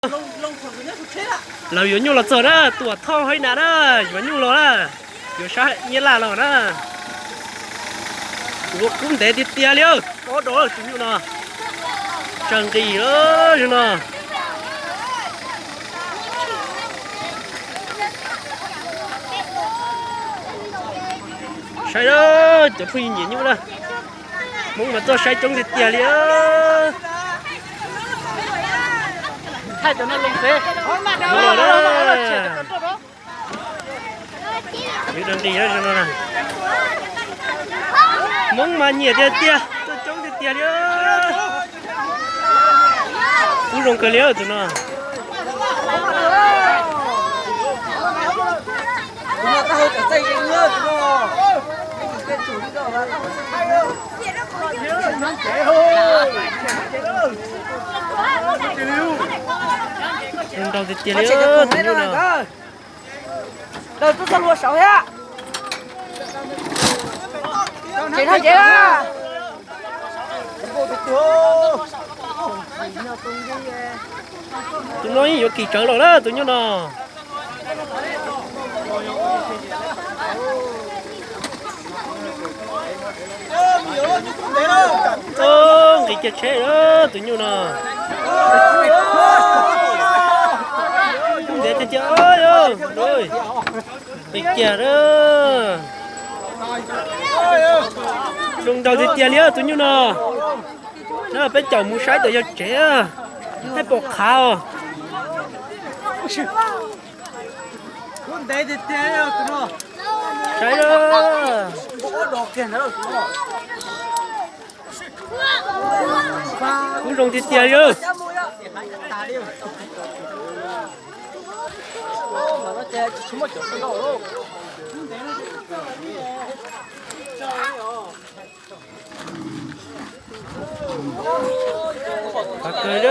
Lawv yuav nyuj los txog na, tuam thoj hab na na, yuav nyuj los na, yuav sab Nyab Laj los na. Ua kub ntev tiag tiag li, ob dos tus nyuj no. Tsawg nqis lawm no. Saib cov phooj ywg nyiam nyuj na. Hmoob mas tuaj saib coob tiag tiag li. Hmoob mas nyiam tiag tiag, tuaj coob tiag tiag li. Kub zoo kawg li tus no. Zoo nraug tiag tiag li tus nyuj no. Lawv twb txog lua saud thiab. Ces no ces tus no yeej yuav kis tsawv los na tus nyuj no. Nqis kiag tsheb tus nyuj no. Kub ntev tiag tiag, nqis kiag. Zoo nraug tiag tiag li tus nyuj no. Peb caum mus saib tas yog tsev, peb pom qhav os. Saib, kub zoo tiag tiag li. Qhov kawg,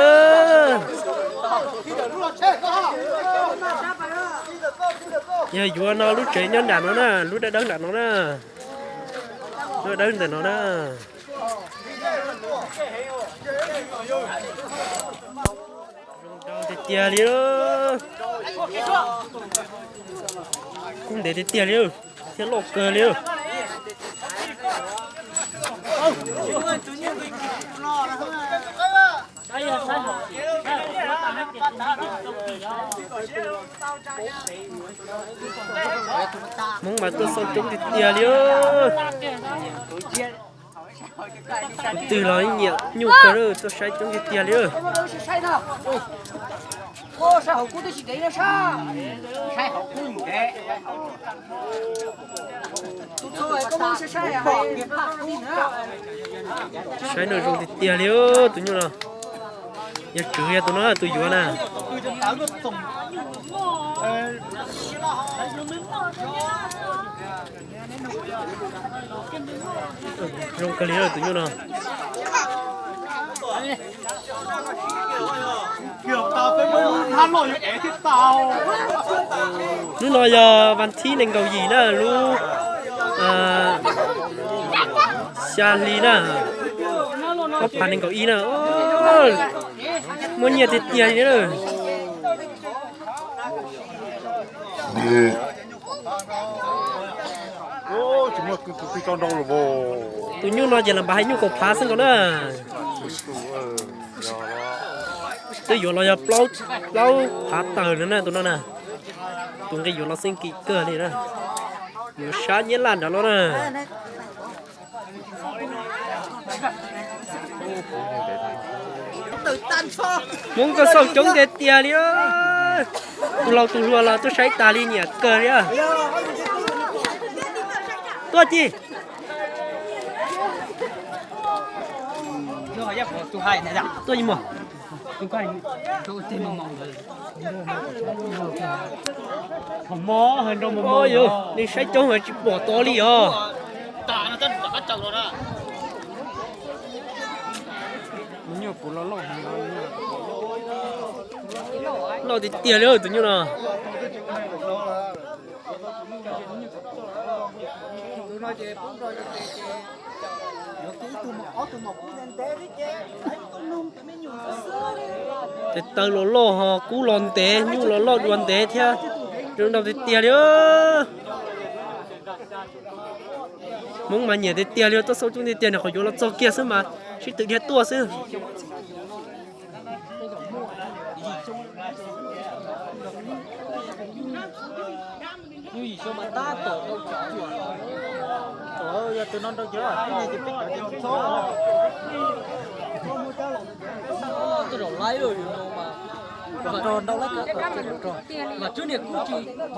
yog yuav no lub tsev nyob nram no na, lub dawb dawb nram no na, lub dawb ntawm no na. Zoo tiag tiag li, kub ntev tiag tiag li, thiab loj kawg li. Hmoob mas tuaj xauj coob tiag tiag li. Tus twg los nyiam nyuj kawg, tuaj saib coob tiag tiag li. Saib no zoo tiag tiag li tus nyuj no. Yog tswv yog tus no tus yuav na. Zoo kawg li tus nyuj no. Hnub no yog vas thib nees nkaum yim na, lub xya hli na, ob phav nees nkaum ib na. Muaj nyiaj tiag tiag li. Tus nyuj no ces los npam hais nyuj kaum phav xwb nkaus na. Twb yuav los yog plaub phav tawm no na tus no na. Tus nqi yuav los xwb nqi kawg li na. Yuav sab Nyab Laj nrad los na. Hmoob tuaj xauj coob tiag tiag li. Tus laus tus hluas los tuaj saib tas li, nyiam kawg li. Tuaj ci. Tuaj ci mog. Nej saib coob tsis pom tod li os. Loj tiag tiag li tus nyuj no. Tes taw los loj ho kub los ntev, nyuj los loj dua ntev thiab. Zoo nraug tiag tiag li. Hmoob mas nyiam tiag tiag li, tuaj xauj coob tiag tiag, nws qhov yuav los txog kiag xwb mas sib tw dhia tuaj xwb.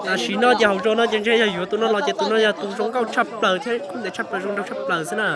Tam sim no ces hauv zos no ces ntshe yog yuav tus no los ces tus no yog tus zoo nkauj tshaj plaws thiab kub ntev tshaj plaws, zoo nraug tshaj plaws xwb na.